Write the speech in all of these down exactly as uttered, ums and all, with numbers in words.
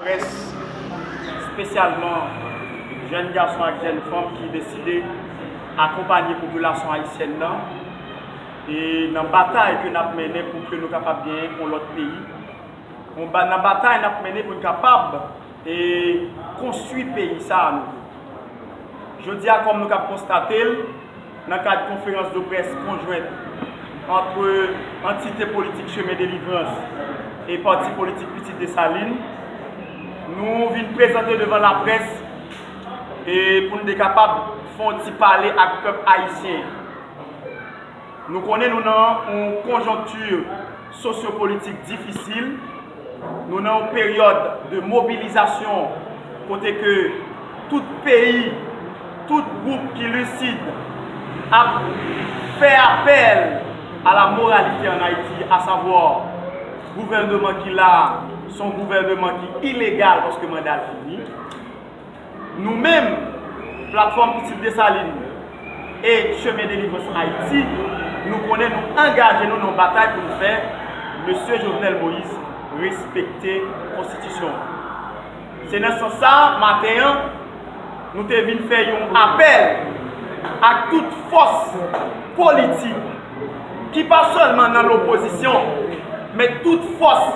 Près, espesyalman jèn gason ak jèn fanm ki deside akonpanye popilasyon ayisyèn nan e nan batay ke n ap mennen pou ke nou kapab genyen yon lòt peyi. Yon ba-, nan batay n ap mennen pou n kapab e konstwi peyi sa a nou vle. Jodi a, kòm nou kab konstate l, nan kad konferans de près konjwent ant antite politik Chemen Delivrans e pati politik Pitit Desalin, nou vin prezante devan laprès e pou n te kapab fè yon ti pale ak pèp ayisyen an. Nou konnen nou nan yon konjonkti sosyopolitik difisil, nou nan yon peryòd de mobilizasyon kote ke tout peyi, tout gwoup ki lisid ap fè apèl a la moralite ann Ayiti, asavwa gouvènman ki la a, se yon gouvènman ki ilegal paske manda l fini. Nou menm, Platfòm Pitit Desalin e Chemen Delivrans Ayiti, nou konnen nou angaje nou nan batay pou nou fè Mesye Jovenel Moïse respekte konstitisyon an. Se nan sans sa, maten an, nou te vin fè yon apèl ak tout fòs politik ki pa sèlman nan lopozisyon, men tout fòs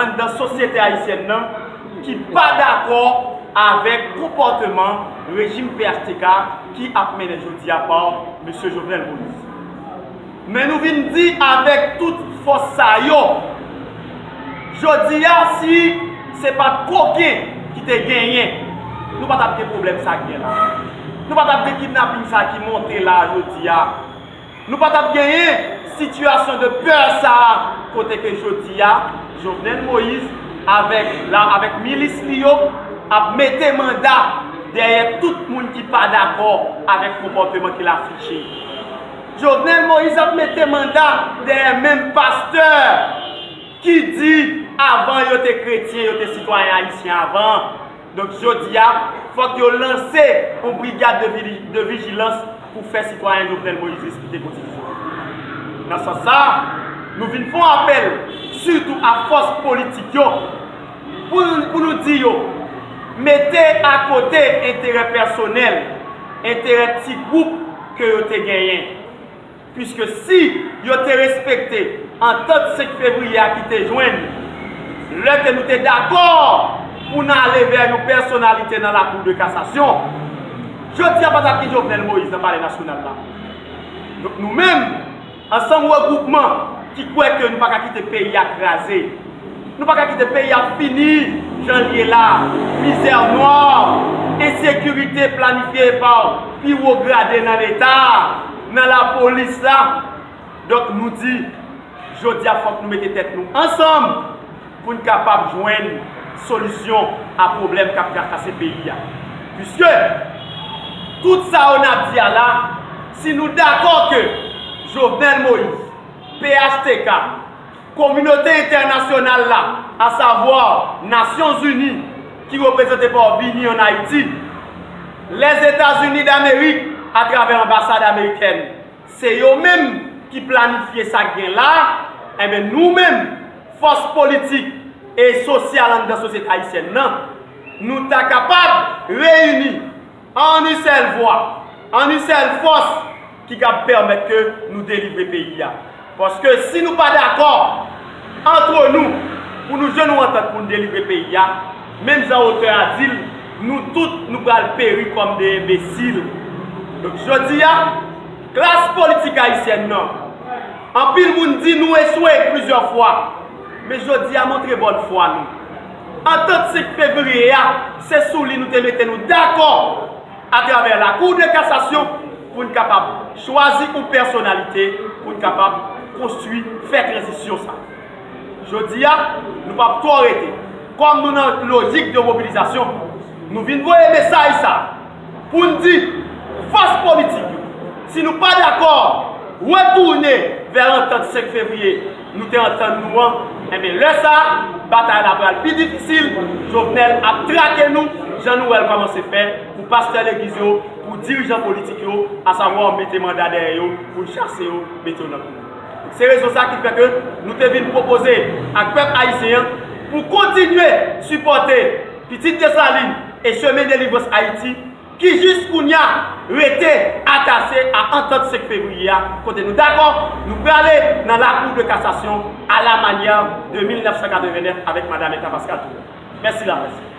anndan sosyete ayisyèn nan ki pa dakò avèk konpòteman rejim P H T K ki ap mennen jodi a pa Mesye Jovenel Moïse. Men nou vin di avèk tout fòs sa yo, jodi a, si se pa t koken ki te genyen, nou pa t ap gen pwoblèm sa k gen la. Nou pa t ap gen kidnaping sa ki monte la jodi a. Nou pa t ap genyen sitiyasyon de pè sa a, kote ke jodi a, Jovenel Moïse avèk la, avèk milis li yo ap mete manda dèyè tout moun ki pa dakò avèk konpòteman ke l afiche. Jovenel Moïse ap mete manda dèyè menm pastè ki di avan yo te kretyen, yo te sitwayen ayisyen avan. Donk, jodi a, fòk yo lanse yon brigad de vili-, de vijilans pou fè sitwayen Jovenel Moïse respekte konstitisyon an. Nan sans sa, nou vin fè yon apèl sitou a fòs politik yo pou, pou nou di yo mete akote enterè pèsonèl, enterè ti gwoup ke yo te genyen. Piske si yo te respekte antant senk fevriye a ki te jwenn lè ke nou te dakò pou n ale vè yon pèsonalite nan lakou de kasasyon, jodi a pa t ap gen Jovenel Moïse nan Palè Nasyonal la. Donk nou menm, ansanm regwoupman ki kwè ke nou pa ka kite peyi a kraze, nou pa ka kite peyi a fini jan l ye la. Mizè nwa, ensekirite planifye pa pi wo grade nan Leta, nan lapolis la. Donk, nou di, jodi a, fòk nou mete tèt nou ansanm pou n kapab jwenn solisyon a pwoblèm k ap trakase peyi a. Piske tout sa yo n ap di a la, si nou dakò ke Jovenel Moïse, P H T K, kominote entènasyonal la, asavwa Nasyonzini ki reprezante pa w vini ann Ayiti, Lèzetazini Damerik, atravè anbasad amerikèn, se yo menm ki planifye sa k gen la, enben, nou menm, fòs politik e sosyal anndan sosyete ayisyèn nan, nou ta kapab reyini an yon sèl vwa, an yon sèl fòs ki kab pèmèt ke nou delivre peyi a. Paske si nou pa dakò antre nou pou nou jwenn yon antant pou nou delivre peyi a, menm jan otè a di l, nou tout nou pral peri kòm de enbesil. Donk, jodi a, klas politik ayisyèn nan, anpil moun di nou echwe plizyè fwa, men jodi a montre bòn fwa nou. Antant senk fevriye a, se sou li nou te mete nou dakò atravè Lakou de Kasasyon pou n kapab chwazi yon pèsonalite pou n kapab konstwi, fè tranzisyon sa. Jodi a, nou p ap twò rete. Kòm nou nan lojik de mobilizasyon, nou vin voye mesaj sa pou n di fòs politik yo, si nou pa dakò retounen vè antant senk fevriye nou te antann nou an, enben, lè sa a, batay la pral pi difisil. Jovenel ap trake nou, jan nou wè l kòmanse fè pou pastè legliz yo, pou dirijan politik yo, asavwa mete manda dèyè yo, pou n chase yo, mete yo nan kou. Se rezon sa ki fè ke nou te vin pwopoze ak pèp ayisyen an pou kontinye sipòte Pitit Desalin e Chemen Delivrans Ayiti, ki jis kounye a rete atache a antant senk fevriye a, kote nou dakò, nou prale nan lakou de kasasyon a la manyè de mil nèf san katreven nèf avèk Madan Eta Pascal Toureau. Mèsi la près.